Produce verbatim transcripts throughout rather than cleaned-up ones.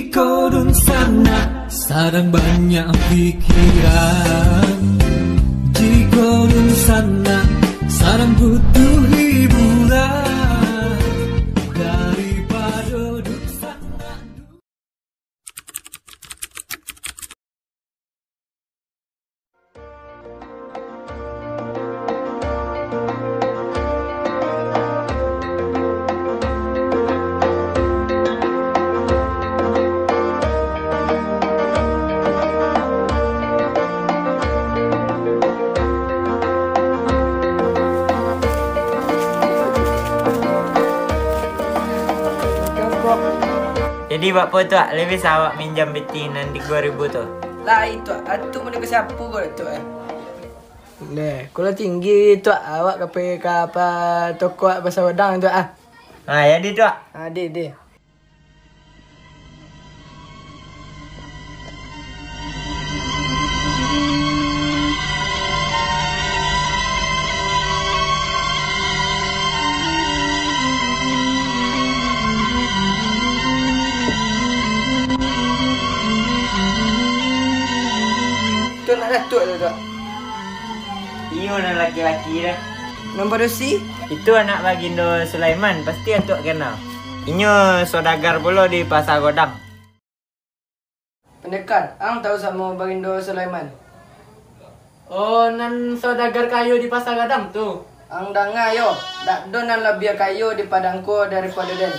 Jiko dunsanak sadang banyak pikiran, jiko dunsanak sadang butuh hiburan, daripado dunsanak. Jadi, bak apo, Tuak, lai bisa awak minjam pitih nan tigo ribu tu? Lai, Tuak, atu mode ka siapo ko, Tuak, eh? Neh, ko lah tinggi, Tuak, awak ka pai ka apa, toko Pasar Godang, Tuak, ah. Ah, jadi, Tuak. Ah, deh, deh. Tu anak Datuak tu, Tuak. Iyo, nan laki-laki tu. Nan padusi? Itu anak Bagindo Sulaiman, pasti Datuak kenal. Inyo saudagar pulo di Pasar Godang. Pandekar, ang tahu samo Bagindo Sulaiman? Oh, nan saudagar kayu di Pasar Godang tu? Ang danga yo, dak ado nan labiah kayo di Padang ko daripado den.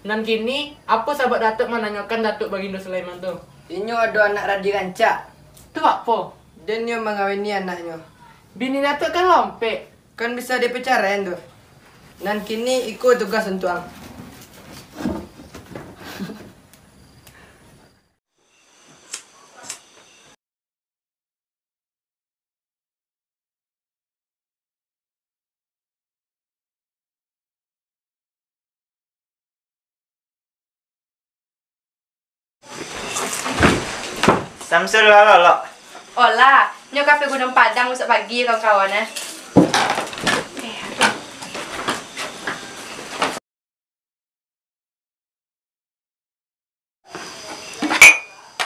Nan kini, apo sabab Datuak mananyokan Datuak Bagindo Sulaiman tu? Inyo ado anak radi rancak. Tu apo? Den yo mangawini anaknyo. Bini Datuak kan lompek. Kan bisa dipacaraian tu. Nan kini iko tugas untuak ang. Samsul lah, Lok. Olah, nyo ka Gunung Padang besok pagi, kawan-kawan, eh.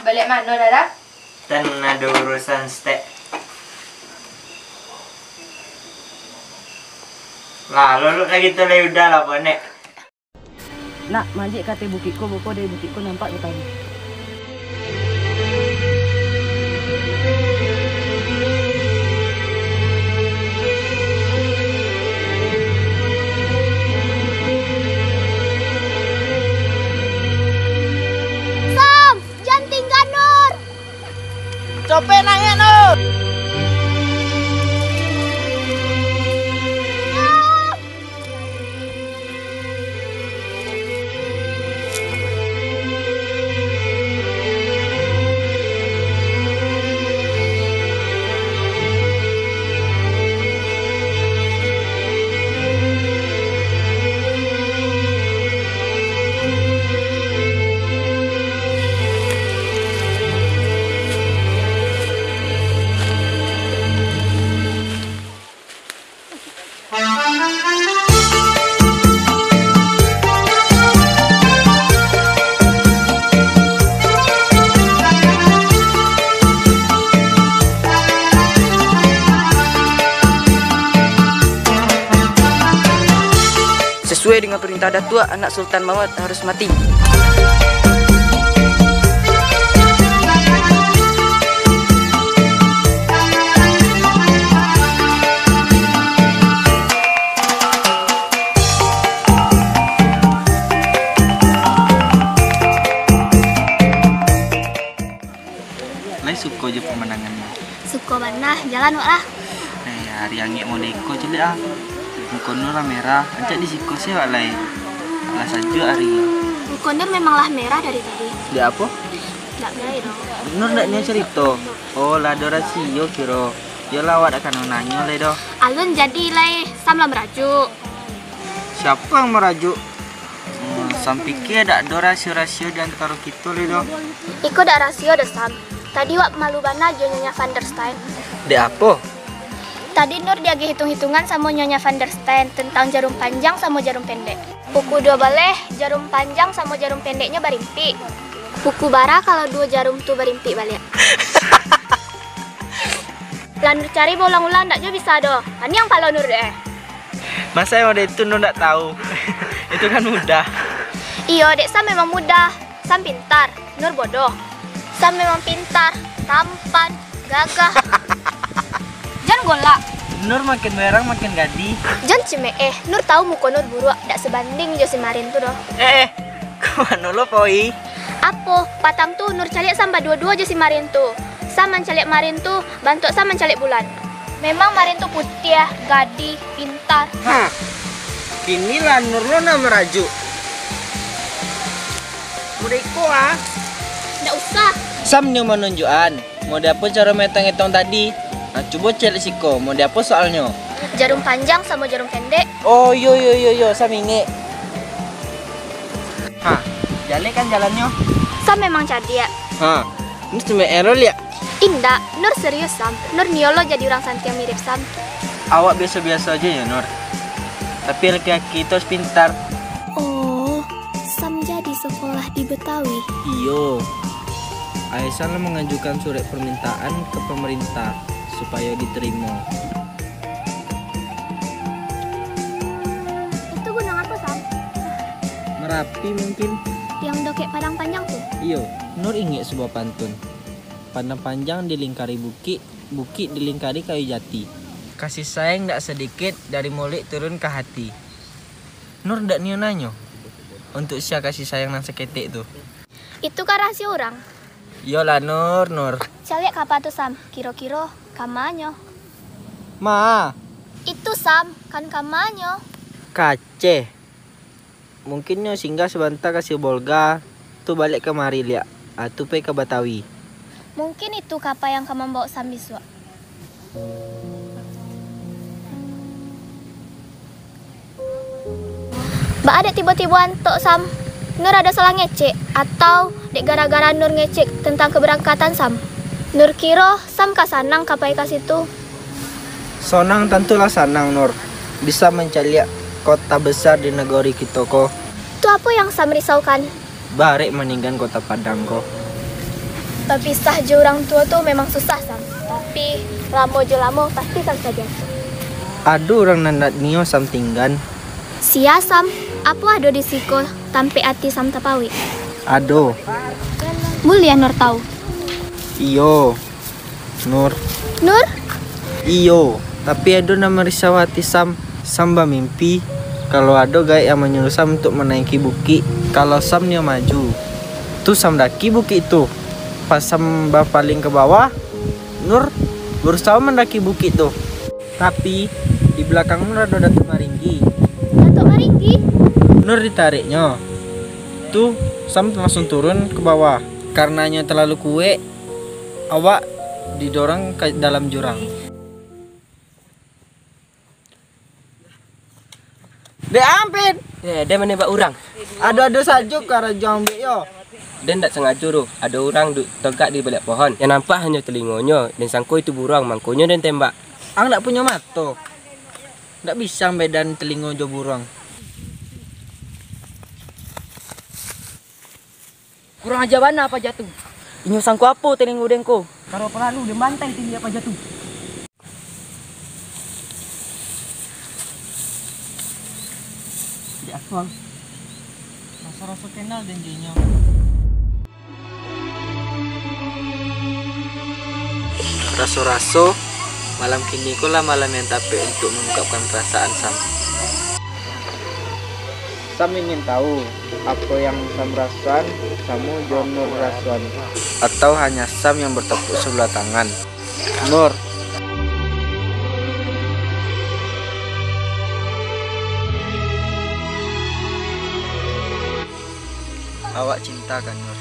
Baliak mano, Dara? Tan ado urusan stek. Lah, lolok lagi tu lai udah lah, bonek. Nak, manjek ka ateh bukik ko, beko dari bukik ko nampak batari. Sam, jan tingga, Nur! Copek naiak, Nur! Sam! Sasuai dengan perintah Datuak, anak Sultan Mawat harus mati. Lai suko jo pamandangan ko? Suko bana, jalan wak lah. Eh, ari angek model ko caliak ah. Muko Nur lah merah, rancak di siko se wak lai. Lah sajuak ari. Muko Nur memang lah merah dari tadi. Dek apo? Dak gai doh. Nur ndak nio carito. Oh, lah ado rasio kiro. Yo lah, awak dak kanai nanyo lai doh. Alun jadi lai, Sam lah marajuk. Siapo nan marajuk? Hmm, Sam pikia dak ado rasio-rasio di antaro kito lai doh. Iko dak rasio doh, Sam. Tadi wak malu bana jo Nyonya Van der Stein. Dek apo? Tadi Nur diagiah hitung-hitungan samo Nyonya Van der Stein tentang jarum panjang samo jarum pendek. Pukua duo baleh, jarum panjang samo jarum pendeknyo barimpik. Pukul bara kalau duo jarum tu barimpik baliak? Lah Nur cari baulang-ulang, ndak jo bisa doh. Paniang palo Nur dek. Masa yang model itu Nur ndak tahu? Itu kan mudah. Iyo, dek Sam memang mudah. Sam pintar, Nur bodoh. Sam memang pintar, tampan, gagah. Jan golak. Nur makin berang makin gadih. Jan cimeeh, Nur tahu muko Nur buruak, dak sebanding jo si Marin tu doh. Eh, eh, kok mano lo, Poi? Apo, patang tu Nur caliak Sam baduo-duo jo si Marin tu. Sam mancaliak Marin tu, bantuak Sam mancaliak bulan. Memang Marin tu putiah, gadih, pintar. Hah, kini lah Nur lo nak marajuk. Mudah iko ah. Ndak usah. Sam nio manunjuakan. Model apo caro maetong-etong tadi? Nah, cubo cek siko, model apo soalnyo? Jarum panjang samo jarum pendek. Oh, yo, yo, yo, yo, Sam ingek. Ha, jaleh kan jalannyo? Sam memang cadiak. Ha, ini cuma error liak. Indak, Nur serius, Sam. Nur nio lo jadi urang santiang mirip Sam. Awak biaso-biaso aja ya, Nur. Tapi laki-laki itu harus pintar. Oh, Sam jadi sekolah di Betawi. Iyo. Aisan lah mengajukan surat permintaan ke pemerintah supaya diterima. Itu gunung apa, Sam? Merapi mungkin. Yang dokek Padang Panjang tu? Iyo, Nur ingek sebuah pantun. Padang Panjang dilingkari bukik, bukik dilingkari kayu jati. Kasih sayang dak sedikit dari mulik turun ka hati. Nur dak nio nanyo, untuk sia kasih sayang nan saketek tu? Itu kan rahasia urang. Iyolah, Nur, Nur. Caliak kapa tu, Sam? Kiro-kiro kamanyo? Ma. Itu, Sam, kan kamanyo? Kaceh. Mungkin nyo singgah sabanta ka Sibolga, tu baliak kamari liak, a tu pai ka Batawi. Mungkin itu kapa yang ka mambaok Sam bisuak. Baa dek tibo-tibo antok, Sam? Nur ado salah ngecek, atau dek gara-gara Nur ngecek tentang keberangkatan Sam? Nur kiro Sam ka sanang ka pai ka situ? Sonang tantulah sanang, Nur, bisa mancaliak kota besar di nagori kito ko. Tu apo yang Sam risaukan? Barek maninggan kota Padang ko. Bapisah jo urang tuo tu memang susah, Sam. Tapi, lamo jo lamo, pasti Sam sajo. Ado urang nan nak nio Sam tinggan? Sia, Sam? Apo ado di siko tampek ati Sam tapauik? Ado. Buliah Nur tau? Iyo. Nur. Nur? Iyo, tapi ado nan marisau ati Sam. Sam bamimpi, kalau ado gaek yang manyuruah Sam untuak manaiki bukik. Kalau Sam nio maju, tu Sam daki bukik tu. Pas Sam bapaling ka bawah, Nur barusaho mandaki bukik tu. Tapi, di balakang Nur ado Datuak Maringgi. Datuak Maringgi? Nur ditariknyo. Tu, Sam langsung turun ka bawah. Karanonyo talalu kuek, awak didorong ka dalam jurang. Dek Ampin! Eh, den manembak urang. Ado-ado sajo karajo Ambek yo. Den ndak sangajo doh, ado urang duduak tagak di baliak pohon. Yang nampak hanyo talingonyo, den sangko itu buruang, mangkonyo den tembak. Ang ndak punyo mato. Ndak bisa mambedakan talingo jo buruang. Kurang aja bana Paja tu. Inyo sangko apo talingo den ko? Kalau paralu, den bantai tindi Paja tu. Dek Akmal. Raso-raso kenal den jo inyo. Raso-raso, malam kini ko lah malam yang tapek untuk mengungkapkan perasaan, Sam. Sam ingin tahu, apo yang Sam rasoan samo jo Nur rasoan? Atau hanya Sam yang bertepuk sebelah tangan? Nur. Awak cinta ka, Nur?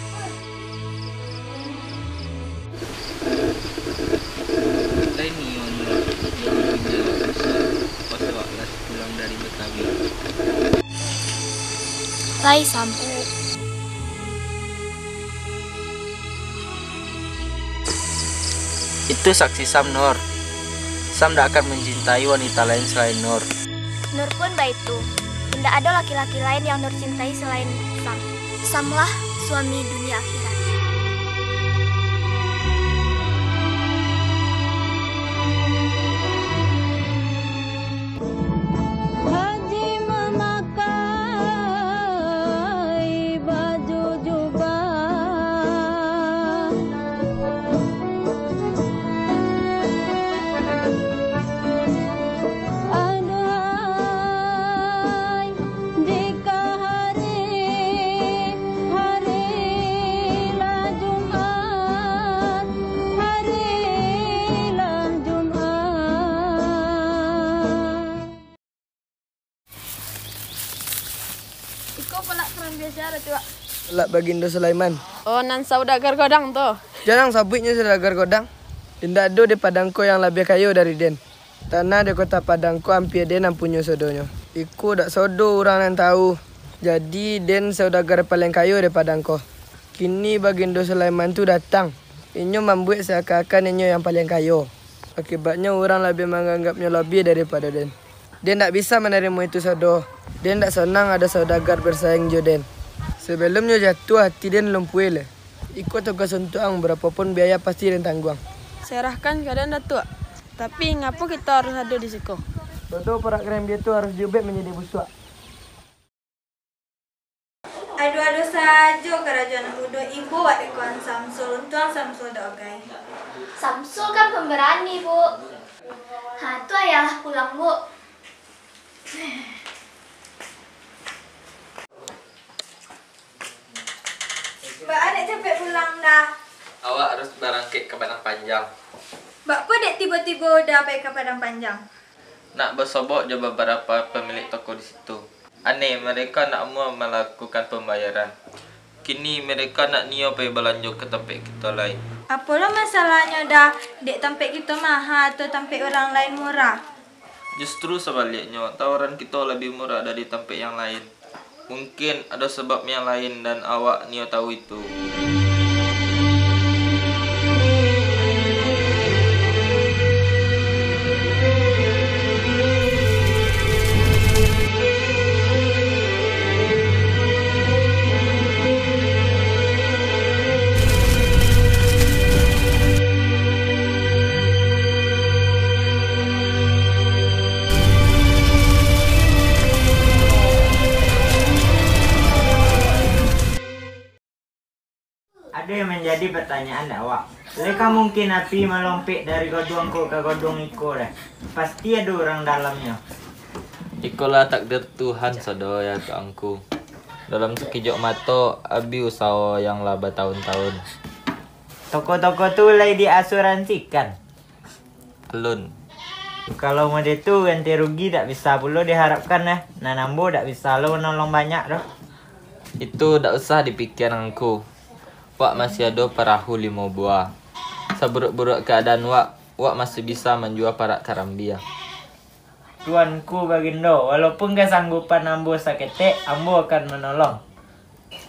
Lai nio, Nur, jo dunia awak susah, pas awak lah pulang dari Betawi. Lai, Sam. Itu saksi Sam, Nur. Sam ndak akan mencintai wanita lain selain Nur. Nur pun baitu. Indak ado laki-laki lain yang Nur cintai selain Sam. Sam lah suami dunia akhirat. Haji mamakai baju jubah. Aduhai, jika hari, hari lah Jumat, hari lah Jumat. Iko kolak karambia sia, Datuak? Kolak Bagindo Sulaiman. Oh, nan saudagar godang tu? Jan sabuiknyo saudagar godang. Indak ado di Padang ko yang labiah kayo dari den. Tanah di Kota Padang ko ampia den nan punyo sadonyo. Iko dak sodo urang nan tahu. Jadi, den saudagar paling kayo di Padang ko. Kini Bagindo Sulaiman tu datang. Inyo mambuek seakan-akan inyo yang paling kayo. Akibatnyo, urang labiah manganggapnyo labiah daripado den. Den ndak bisa manarimo itu sado. Den ndak sanang ado saudagar basaing jo den. Sabalumnyo jatuah ati den lumpuih lai. Iko tugas untuak ang, barapopun biaya pasti den tangguang. Serahkan ka den, Datuak. Tapi, ngapo kito harus ado di siko? Sado parak karambia tu harus diubek manjadi busuak. Ado-ado sajo karajo anak mudo, imbau wak dek kawan Samsul, untuang Samsul dak ogai. Samsul kan pambarani, Bu. Ha, tu ayah lah pulang, Bu. Baa dek capek pulang dah? Awak harus barangkek ka Padang Panjang. Baa dek tibo-tibo dah pai ka Padang Panjang? Nak basobok jo babarapa pamilik toko di situ. Aneh, mereka ndak amuah malakukan pambayaran. Kini mereka ndak nio pai balanjo ka tampek kito lai. Apolah masalahnyo dah, dek tampek kito maha atau tampek urang lain murah? Justru sabaliaknyo, tawaran kito labiah murah dari tampek yang lain. Mungkin ado sabab yang lain dan awak nio tahu itu. Ado yang manjadi patanyaan dek awak, lai ka mungkin api malompek dari goduang ko ka goduang iko deh? Pasti ado urang dalamnyo. Ikolah takdir Tuhan sado ya, Tuangku. Dalam sakijok mato, abih usaho yang lah batahun-tahun. Toko-toko tu lai diasuransikan? Alun. Kalau mode tu, ganti rugi dak bisa pulo diharapkan, eh. Nan ambo dak bisa lo manolong banyak doh. Itu dak usah dipikian, Angku. Wak masih ado parahu limo buah. Saburuak-buruak kaadaan wak, wak masih bisa manjua parak karambia. Tuanku Bagindo, walaupun kasanggupan ambo saketek, ambo akan manolong.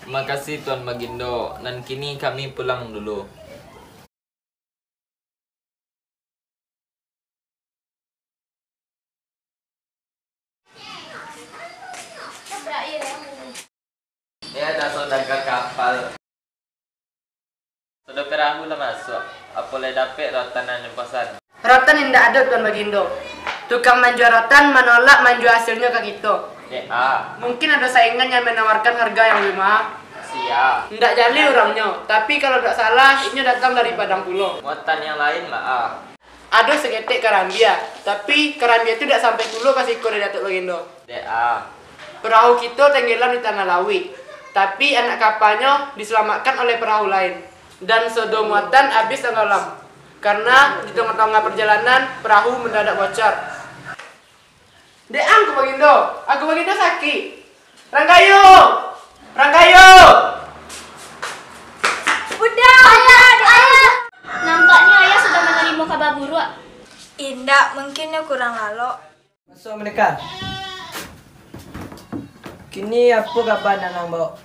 Makasih, Tuan Bagindo. Nan kini kami pulang dulu. Yo, dah saudagar kapal. Sudah perahu lah masuak. Apo lai dapek rotan nan den pasan? Rotan indak ado, Tuan Bagindo. Tukang manjua rotan manolak manjua hasilnyo ka kito. Dek a. Mungkin ado saingan yang manawarkan harga yang labiah maha. Sia. Indak jaleh urangnyo, tapi kalau dak salah, inyo datang dari Padang pulo. Muatan yang lain baa? Ado saketek karambia, tapi karambia tu dak sampai pulo ka siko dek Datuak Bagindo. Dek a. Perahu kito tenggelam di tangah lauik, tapi anak kapalnyo diselamatkan oleh perahu lain, dan sado muatan abih tanggalam, karena di tangah-tangah parjalanan perahu mandadak bocor. Dek a, Angku Bagindo, Angku Bagindo sakik. Rangkayo! Rangkayo! Bunda! Ayah! Ayah! Nampaknyo ayah sudah manarimo kaba buruak. Indak, mungkin nyo kurang lalok. Masuak, Malaikat. Kini apo kaba nan ang baok?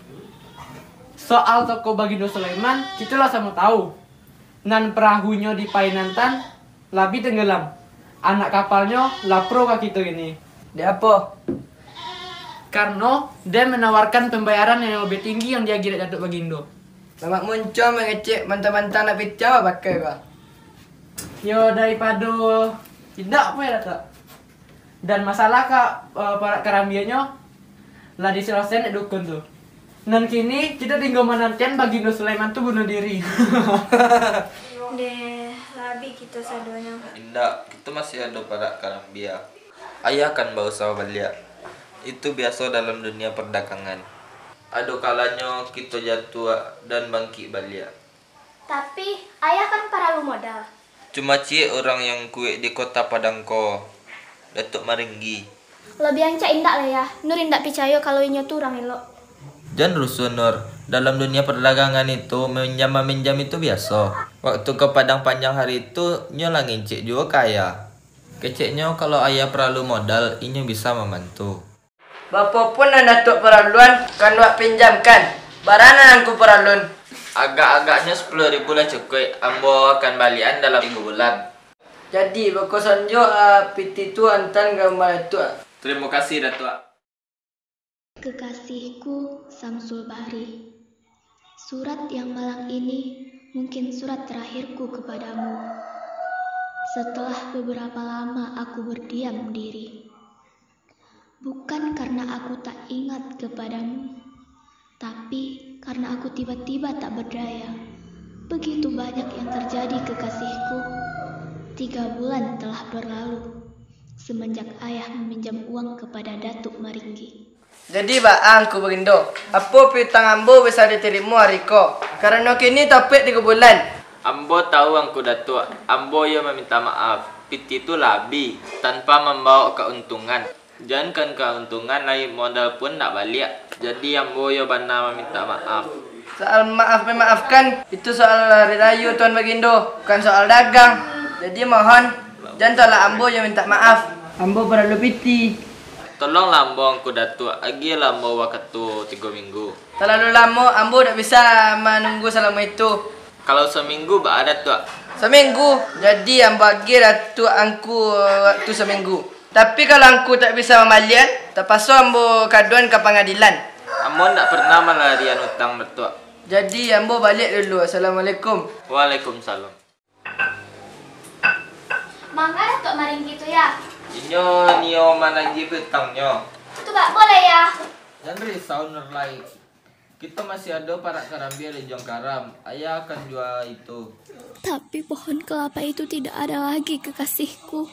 Soal toko Bagindo Sulaiman, kito lah samo tahu. Nan perahunyo di Painantan, lah bi tenggelam. Anak kapalnyo lapro ka kito kini. Dek apo? Karano den manawarkan pambayaran yang labiah tinggi yang diagiah dek Datuak Bagindo. Lamak muncuang mangecek, mantang-mantang nak pitiang babakai ko. Yo, daripado indak apo yo, Datuak. Dan masalah ka, eh, parak karambianyo lah disalasaian dek dukun tu. Nan kini, kito tingga manantian Bagindo Sulaiman tu bunuh diri. Deh, lah abih kito sadonyo. Indak, kito masih ado parak karambia. Ayah kan bausaho baliak. Itu biaso dalam dunia perdagangan. Ado kalanyo kito jatuah dan bangkik baliak. Tapi, ayah kan paralu modal. Cuma ciek urang yang kuek di Kota Padang ko, Datuak Maringgi. Labiah rancak indak lah, Yah. Nur indak picayo kalau inyo tu urang elok. Jan rusuah, Nur. Dalam dunia perdagangan itu, meminjam-maminjam itu biaso. Waktu ka Padang Panjang hari tu, nyo lah ngecek juo ka ayah. Keceknyo, kalau ayah paralu modal, inyo bisa mambantu. Barapo pun nan Datuak paraluan, kan wak pinjamkan. Bara nan angku paraluan? Agak-agaknyo sapuluah ribu lah cukuik, ambo akan baliakan dalam tigo bulan. Jadi, beko sanjo, ah, pitih tu antaan ka rumah Datuak. Tarimo kasih, Datuak. Kekasihku Samsul Bahri. Surat yang malang ini mungkin surat terakhirku kepadamu. Setelah beberapa lama aku berdiam diri. Bukan karena aku tak ingat kepadamu, tapi karena aku tiba-tiba tak berdaya. Begitu banyak yang terjadi, kekasihku. Tiga bulan telah berlalu semenjak ayah meminjam uang kepada Datuak Maringgi. Jadi baa, Angku Bagindo, apo piutang ambo bisa ditarimo ari ko? Karano kini tapek tigo bulan. Ambo tahu, Angku Datuak, ambo iyo maminta maaf. Pitih tu lah abih, tanpa mambaok kauntungan. Jankan kauntungan lai, modal pun ndak baliak. Jadi ambo iyo bana maminta maaf. Soal maaf memaafkan, itu soal hari rayo, Tuan Bagindo, bukan soal dagang. Jadi mohon, jan tolak ambo jo minta maaf. Ambo paralu pitih. Tolonglah ambo, Angku Datuak, agiahlah ambo wakatu tigo minggu. Talalu lamo, ambo dak bisa manunggu salamo itu. Kalau saminggu, baa Datuak? Saminggu, jadi ambo agiah Datuak Angku wakatu saminggu. Tapi kalau Angku tak bisa mambalian, tapaso ambo kaduan ka pangadilan. Ambo ndak pernah malarian utang, Datuak. Jadi, ambo baliak dulu. Assalamualaikum. Waalaikumsalam. Manga Datuak Maringgi tu, Yah? Inyo nio managiah piutangnyo. Tu baa lai, Yah? Jan risau, Nur, lai. Kito masih ado parak karambia di Ujuang Karam. Ayah akan jua itu. Tapi pohon kelapa itu tidak ada lagi, kekasihku.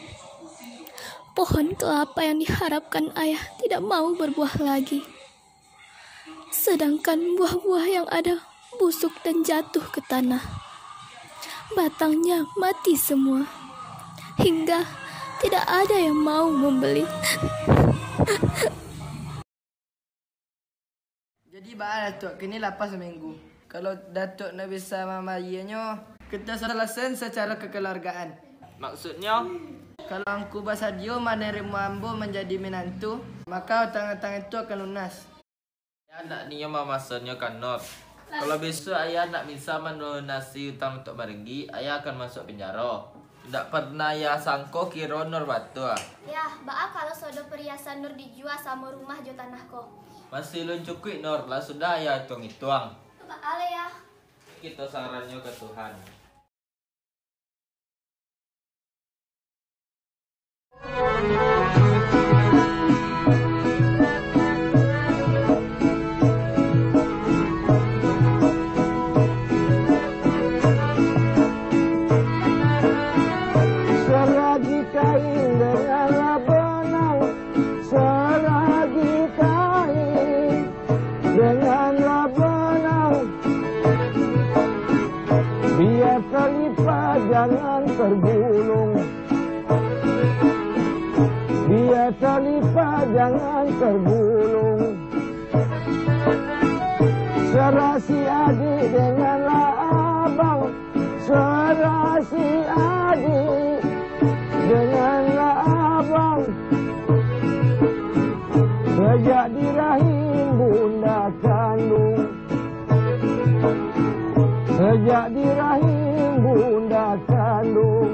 Pohon kelapa yang diharapkan ayah tidak mau berbuah lagi. Sedangkan buah-buah yang ada busuk dan jatuh ke tanah. Batangnya mati semua. Hingga tidak ada yang mau membeli. Jadi baa, Datuak, kini lapeh saminggu. Kalau Datuak ndak bisa mambayarnyo, kito salasaian sacaro kakeluargaan. Maksudnyo? Kalau Angku basadio manarimo ambo manjadi minantu, maka utang-utang itu akan lunas. Ayah ndak nio mamasonyo ka Nur. Kalau bisuak ayah ndak bisa malunasi utang Datuak Maringgi, ayah akan masuak penjaro. Ndak pernah ayah sangko kiro Nur batua. Yah, baa kalau sodo pariasan Nur dijua samo rumah jo tanah ko? Masih alun cukuik, Nur, lah sudah ayah ituang-ituang. Tu baa lai, Yah? Kito sarahannyo ka Tuhan. Salagi kain denganlah benang, salagi kain denganlah benang. Bia talipa jangan tergulung, bia talipa jangan tergulung. Sarasi adik denganlah abang, sarasi adik denganlah abang. Sajak di rahim bunda kandung, sajak di rahim bunda kandung.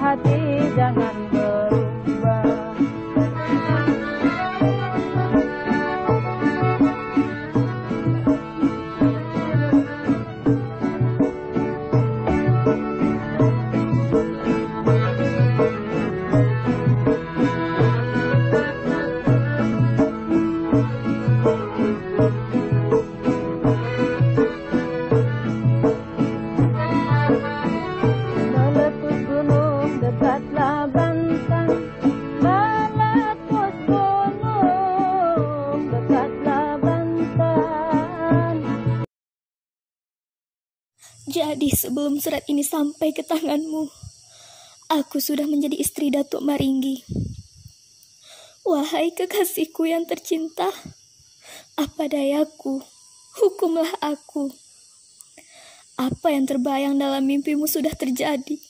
Hati jangan berubah. Meletus gunung dekatlah bantan, meletus gunung dekatlah bantan. Jadi, sebelum surat ini sampai ke tanganmu, aku sudah menjadi istri Datuk Maringgi. Wahai kekasihku yang tercinta, apa dayaku, hukumlah aku. Apa yang terbayang dalam mimpimu sudah terjadi.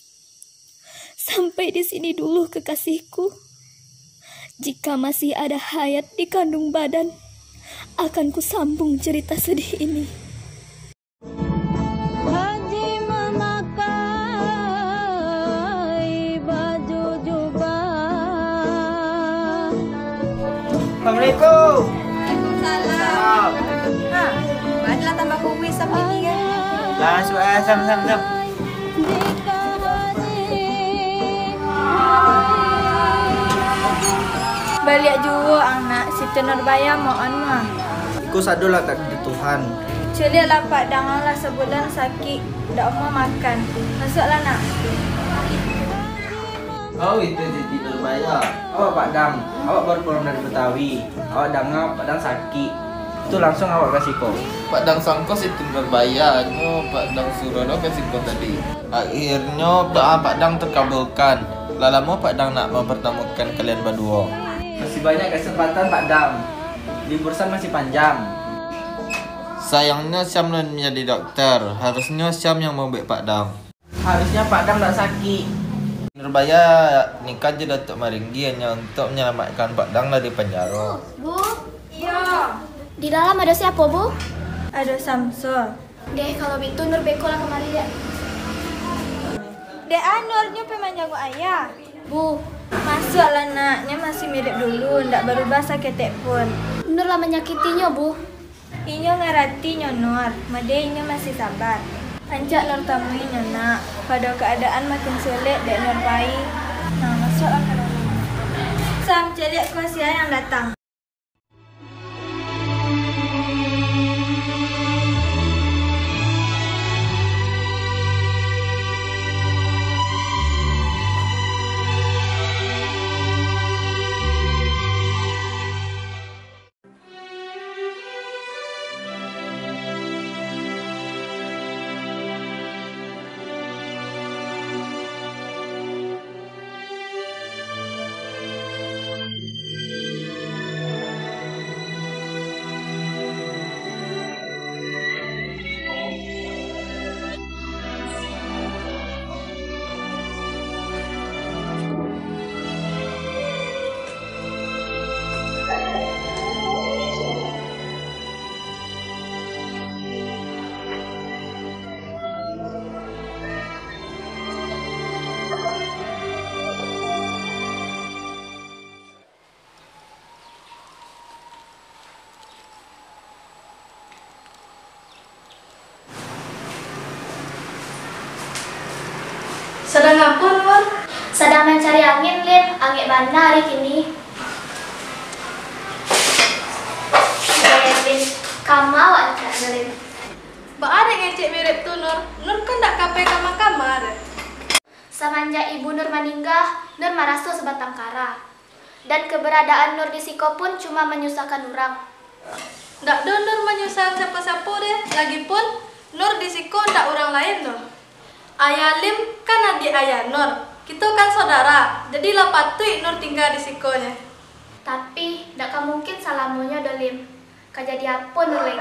Sampai di sini dulu, kekasihku. Jika masih ada hayat di kandung badan, akan kusambung cerita sedih ini. Haji mamakai baju jubah. Assalamualaikum. Waalaikumsalam. Salam. Ha, baliaklah tambah kuih sampai ni, kan? Lah, sudah, sam, sam, sam. Baliak juo ang nak, Siti Nurbaya mohon mah. Iko sadolah takdir Tuhan. Caliaklah Pak Dang, lah sabulan sakik, dak amuah makan. Masuaklah nak. Oh, itu Siti Nurbaya. Awak Pak Dang, awak baru pulang dari Betawi. Awak danga Pak Dang sakik. Tu langsuang awak ka siko. Pak Dang sangko Siti Nurbaya, nyo Pak Dang suruah lo ka siko tadi. Akhirnyo doa Pak Dang terkabulkan. Lah lamo Pak Dang nak mampartamukan kalian baduo. Masih banyak kesempatan Pak Dang. Libur Sam masih panjang. Sayangnyo Sam nan manjadi dokter. Harusnyo Sam yang maubaik Pak Dang. Harusnyo Pak Dang dak sakik. Nurbaya nikah jo Datuk Maringgi hanyo untuak manyalamaikkan Pak Dang dari panjaro. Bu? Iyo. Di dalam ado siapo, Bu? Ado Samsul. Deh, kalau bitu Nur bekolah kamari, dek. Dek ah, Nur nyo pai manjanguak ayah. Bu. Masuaklah nak, nyo masih mirip dulu, ndak barubah saketek pun. Nur lah manyakitinyo, Bu. Inyo ngarati nyo, Nur, mode inyo masih sabar. Rancak Nur tamui nyo, nak, pado kaadaan makin sulik dek Nur pai. Nah, masuaklah ka dalam. Sam, caliak ko sia yang datang. Sadang apo, Nur? Sadang mancari angin, Lim. Angek bana ari kini. Eh, Lim, kama awak nyo, Lim? Baa dek ngecek mirip tu, Nur? Nur kan ndak ka pai kama-kama doh. Samanjak ibu Nur maningga, Nur maraso sabatang kara. Dan keberadaan Nur di siko pun cuma manyusahkan urang. Ndak doh Nur manyusahkan siapo-siapo deh. Lagipun, Nur di siko ndak urang lain doh. Ayah Lim kan adiak ayah Nur. Kito kan saudara, jadi lah patuik Nur tingga di sikonyo. Tapi, ndak ka mungkin salamonyo doh, Lim. Ka jadi apo Nur lai?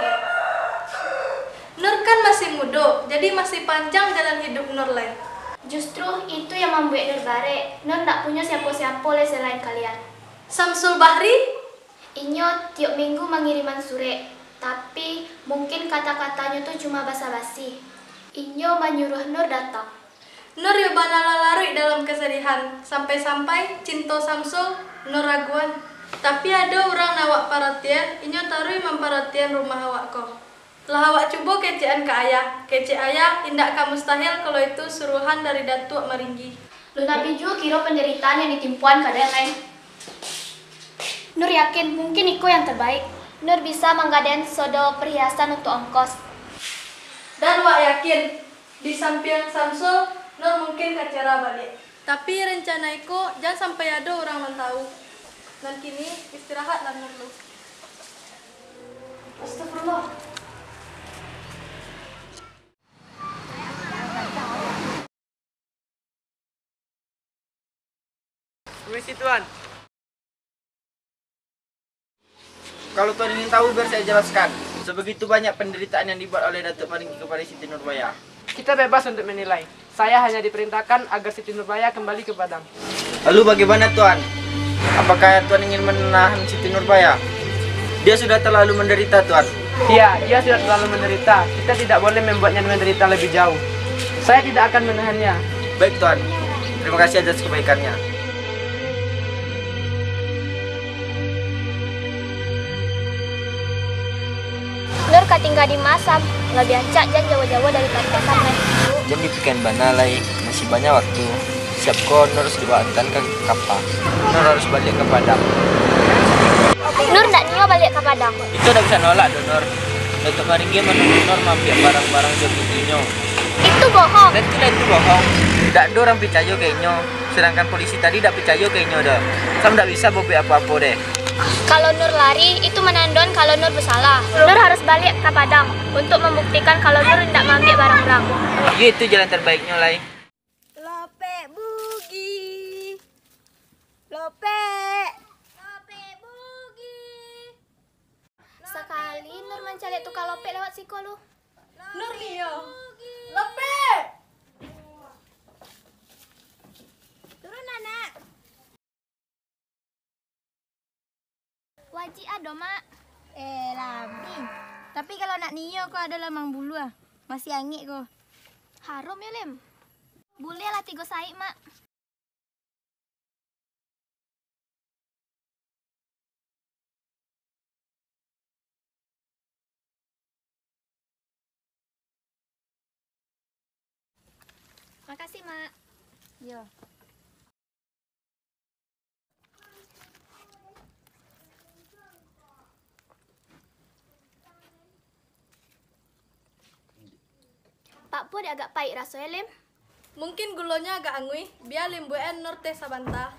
Nur kan masih mudo, jadi masih panjang jalan hidup Nur lai. Justru itu yang mambuek Nur barek. Nur ndak punyo siapo-siapo lai salain kalian. Samsul Bahri? Inyo tiok minggu mangiriman surek, tapi mungkin kata-katanyo tu cuma basa-basi. Inyo manyuruah Nur datang. Nur yo bana lah laruik dalam kasadihan, sampai-sampai cinto Samsul Nur raguan. Tapi ado urang nan awak paratian, inyo taruih mamparatian rumah awak ko. Lah awak cubo kecekan ka ayah, kecek ayah indak ka mustahil kalau itu suruahan dari Datuak Maringgi. Lun Abi juo kiro pandaritaan yang ditimpoan ka den, Lai. Nur yakin, mungkin iko yang terbaik. Nur bisa manggaden sodo perhiasan untuk ongkos. Dan wak yakin, di sampiang Samsul, Nur mungkin ka cerah baliak. Tapi rencana iko jan sampai ado urang nan tahu. Nan kini, istirahatlah Nur lu. Astagfirullah. Permisi, Tuan. Kalau Tuan ingin tahu, biar saya jelaskan. Sebegitu banyak penderitaan yang dibuat oleh Datuak Maringgi kepada Siti Nurbaya. Kita bebas untuk menilai. Saya hanya diperintahkan agar Siti Nurbaya kembali ke Padang. Lalu bagaimana, Tuan? Apakah Tuan ingin menahan Siti Nurbaya? Dia sudah terlalu menderita, Tuan. Iya, dia sudah terlalu menderita. Kita tidak boleh membuatnya menderita lebih jauh. Saya tidak akan menahannya. Baik, Tuan. Terima kasih atas kebaikannya. Nur ka tingga di Masam, labiah rancak jan jauah-jauah dari Batam, Lai. Jan dipikian bana, Lai, masih banyak waktu. Siap ko, Nur harus dibawa antaan ka kapa. Nur harus baliak ka Padang. Nur ndak nio baliak ka Padang. Itu ndak bisa nolak doh, Nur. Datuak Maringgi manurun Nur maambiak barang-barang jo pitinyo. Itu bohong. Tentu lah itu bohong. Ndak ado urang picayo ka inyo. Sadangkan polisi tadi ndak picayo ka inyo doh. Sam ndak bisa babuek apo-apo deh. Kalau Nur lari, itu manandoan kalau Nur basalah. Nur harus baliak ka Padang untuk mambuktikan kalau Nur indak maambiak barang urang. Iyo, itu jalan terbaiknyo, Lai. Lopek Bugi. Lopek. Lopek Bugi. Sakali Nur mancaliak tukang lopek lewat siko lu. Nur nio. Lopek. Turun, anak. Wajik ado, Mak. Eh, lami. Tapi kalau nak nio ko ado lamang buluah. Masih angek ko. Harum yo, Lem. Buliah lah tigo saik, Mak. Makasih, Mak. Yo. Pak Pur agak paik raso, Lem. Mungkin gulonyo agak anguih, bia Lem buekan Nur teh sabanta.